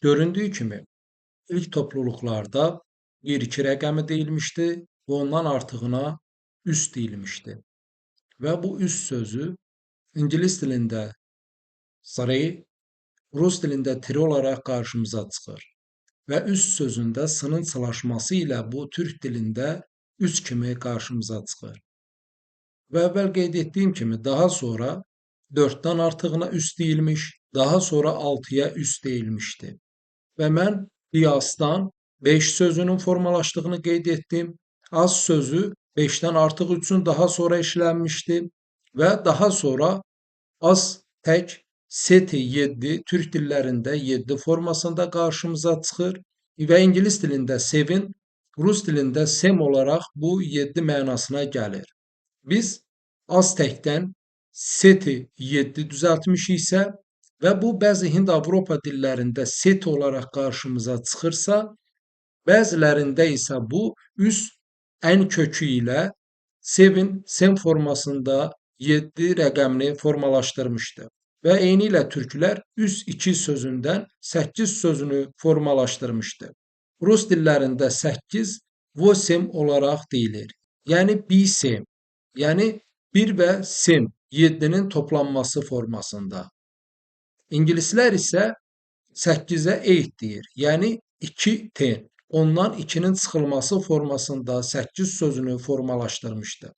Göründüyü kimi, ilk topluluqlarda 1-2 rəqəmi deyilmişdi və ondan artığına üst deyilmişdi. Və bu üst sözü ingilis dilində three, rus dilində tri olaraq qarşımıza çıxır. Və üst sözündə sının sılaşması ilə bu türk dilində üç kimi qarşımıza çıxır. Və əvvəl qeyd etdiyim kimi daha sonra 4-dən artığına üst deyilmiş, daha sonra 6-ya üst deyilmişdi. Və mən qiyasdan 5 sözünün formalaşdığını qeyd etdim. Az sözü 5-dən artıq üçün daha sonra işlənmişdi və daha sonra az tək seti 7 türk dillərində 7 formasında qarşımıza çıxır və ingilis dilində seven, rus dilində sem olaraq bu 7 mənasına gəlir. Biz az təkdən seti 7 düzəltmişiksə və bu bəzi Hind-Avropa dillərində set olaraq qarşımıza çıxırsa, bəzilərində isə bu üst ən kökü ilə seven, sem formasında 7 rəqəmini formalaşdırmışdı. Və eyni ilə türklər üst 2 sözündən 8 sözünü formalaşdırmışdı. Rus dillərində 8 vosem olaraq deyilir. Yəni bisem, yəni 1 və sem 7-nin toplanması formasında. İngilislər isə 8-ə 8 deyir, yəni 2 ten. Ondan 2-nin çıxılması formasında 8 sözünü formalaşdırmışdı.